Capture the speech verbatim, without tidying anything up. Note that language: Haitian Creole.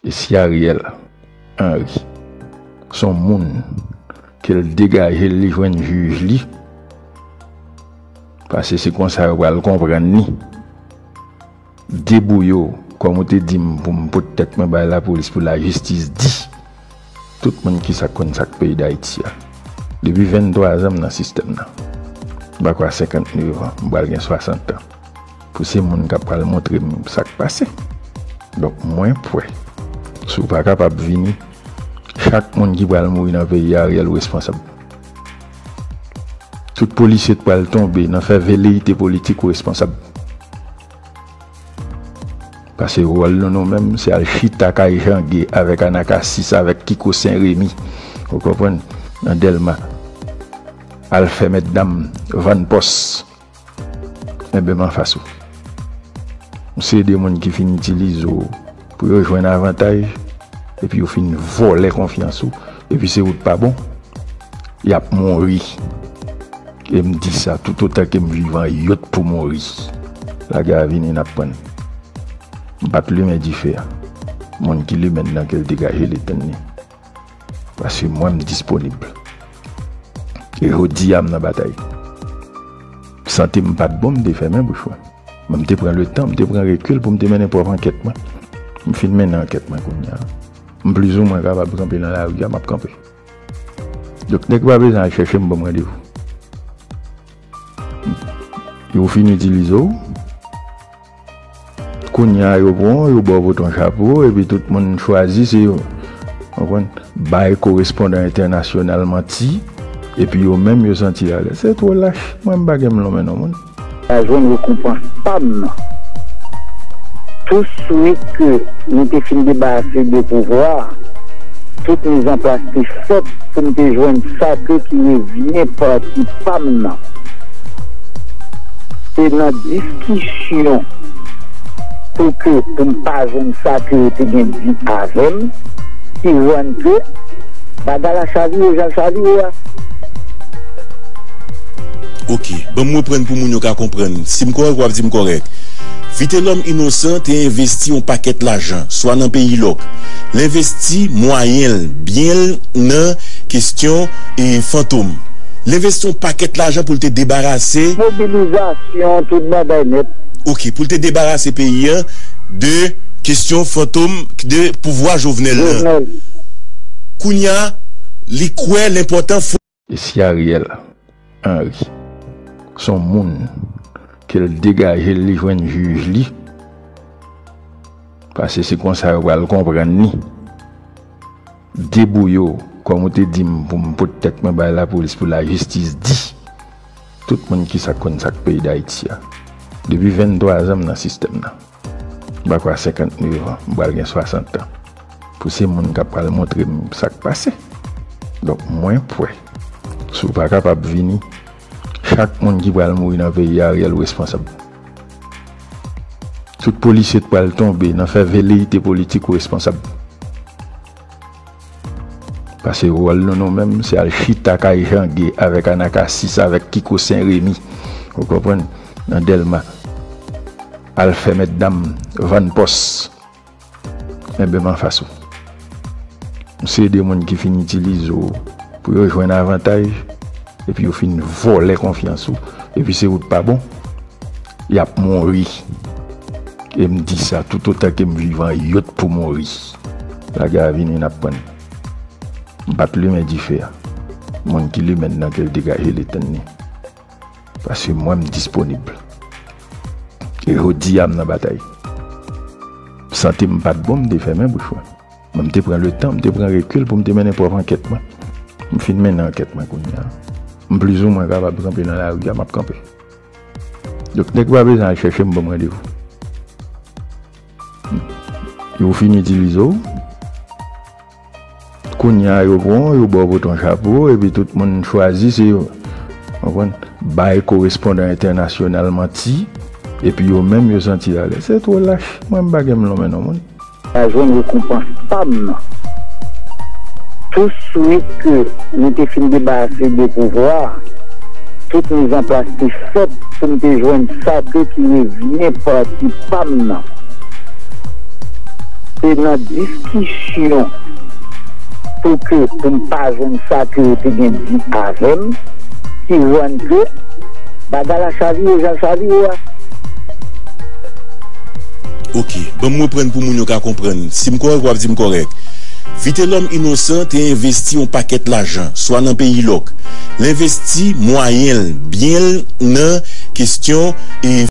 E si Ariel Henry se yon moun ke l degaje l, li jwenn jij li, paske se konsa yo pral konprann li. Debouye w, kòm ou te di m pou m pot tèt mwen bay lapolis pou lajistis di tout moun ki sa k konn sa k peyi Dayiti a. Depi venntwa zan m nan sistèm nan. M pa kwè a senkantnèf an, m pral gen swasant an. Pou se moun k ap pral montre m sa k pase. Donk, mwen prè. Si w pa kapab vini, chak moun ki pral mouri nan peyi a, Ariel ou responsab. Tout polisye k pral tonbe nan fè veleyite politik, ou responsab. Paske wòl nou, nou menm, se al chita kay Jan Gay avèk Anakasis, avèk Kiko Sen Remi, ou konprann, nan Dèlma. Al fè mètdam vann pòs. Enben, m anfas ou. Ou se de moun ki fin itilize w pou yo jwenn avantaj, epi yo fin vòlè konfyans ou, epi se ou k pa bon, y ap mouri. E m di sa, toutotan ke m vivan, yo t pou mouri. Lagè a vini, n ap pran. M pa t limen dife a. Moun ki limen l nan ke l degaje l etenn li. Paske mwen, m disponib. E jodi a, m nan batay. Sante m pa t bon, m te fèmen bouch mwen. Men m te pran letan, m te pran rekil pou m te mennen pwòp ankèt mwen. M fin mennen ankèt mwen kounye a. M plizoumwen kapab kanpe nan lari a, m ap kanpe. Donk, nèg pa bezwen al chèche m, ban m randevou. Yo fin itilize w. Kounye a, yo pran w, yo ba w pote yon chapo, epi tout moun chwazi, se yo. Konprann? Bay korespondan entènasyonal manti, epi yo menm, yo santi alèz. Se twò lach. Mwen, m pa gen m lonmen non moun. Pa jwenn rekonpans pa m nan. Touswit ke nou te fin debarase de pouvwa a, tout mizanplas te fèt pou m te jwenn sa ke ki revyen pati pa m nan. Se nan diskisyon pou ke, pou m pa jwenn sa ke yo te gen di avè m, ki rann ke bagay la chavire jan l chavire a. Ok, ban m reprann pou moun yo ka konprann. Si m kòrèk, w ap di m kòrèk. Vitelhomme Innocent te envesti yon pakèt lajan, swa nan peyi lòk. L envesti mwayen l, byen l nan kesyon e Fantom. L envesti yon pakèt lajan pou l te debarase. Mobilizasyon, tout bagay nèt. Ok, pou l te debarase peyi an de kesyon Fantom, de pouvwa Jovenel lan. Jovenel. Kounye a, li kwè l enpòtan fò. E si Ariel Henry se yon moun ke l degaje l, li jwenn jij li, paske se konsa yo pral konprann li. Debouye w, kòm ou te di m pou m pot tèt mwen bay lapolis pou lajistis di tout moun ki sa k konn sa k peyi Dayiti a. Depi venntwa zan m nan sistèm nan. M pa kwè a senkantnèf an, m pral gen swasant an. Pou se moun k ap pral montre m sa k pase. Donk, mwen prè. Si w pa kapab vini, chak moun ki pral mouri nan peyi a, Ariel ou responsab. Tout polisye k pral tonbe nan fè veleyite politik, ou responsab. Paske wòl nou, nou menm, se al chita kay Jan Gay avèk Anakasis, avèk Kiko Sen Remi, ou konprann, nan Dèlma. Al fè mètdam vann pòs. Enben, m anfas ou. Se de moun ki fin itilize w pou yo jwenn avantaj, epi yo fin vòlè konfyans ou, epi se ou k pa bon, y ap mouri. E m di sa, toutotan ke m vivan, yo t pou mouri. Lagè a vini, n ap pran. M pa t limen dife a. Moun ki limen l nan ke l degaje l etenn li. Paske mwen, m disponib. E jodi a, m nan batay. Sante m pa t bon, m te fèmen bouch mwen. Men m te pran letan, m te pran rekil pou m te mennen pwòp ankèt mwen. M fin mennen ankèt mwen kounye a. M plizoumwen kapab kanpe nan lari a, m ap kanpe. Donk, nèg pa bezwen al chèche m, ban m randevou. Yo fin itilize w. Kounye a, yo pran w, yo ba w pote yon chapo, epi tout moun chwazi, se yo. Konprann? Bay korespondan entènasyonal manti, epi yo menm, yo santi alèz. Se twò lach. Mwen, m pa gen m lonmen non moun. Pa jwenn rekonpans pa m nan. Touswit ke nou te fin debarase de pouvwa a, tout mizanplas te fèt pou m te jwenn sa ke ki revyen pati pa m nan. Se nan diskisyon pou ke, pou m pa jwenn sa ke yo te gen di avè m, ki rann ke bagay la chavire jan l chavire a. Ok, ban m reprann pou moun yo ka konprann. Si m kòrèk, w ap di m kòrèk. Vitelòm Inosan te envesti yon pakèt lajan, swa nan peyi lòk. L envesti mwayen l, byen l nan kesyon e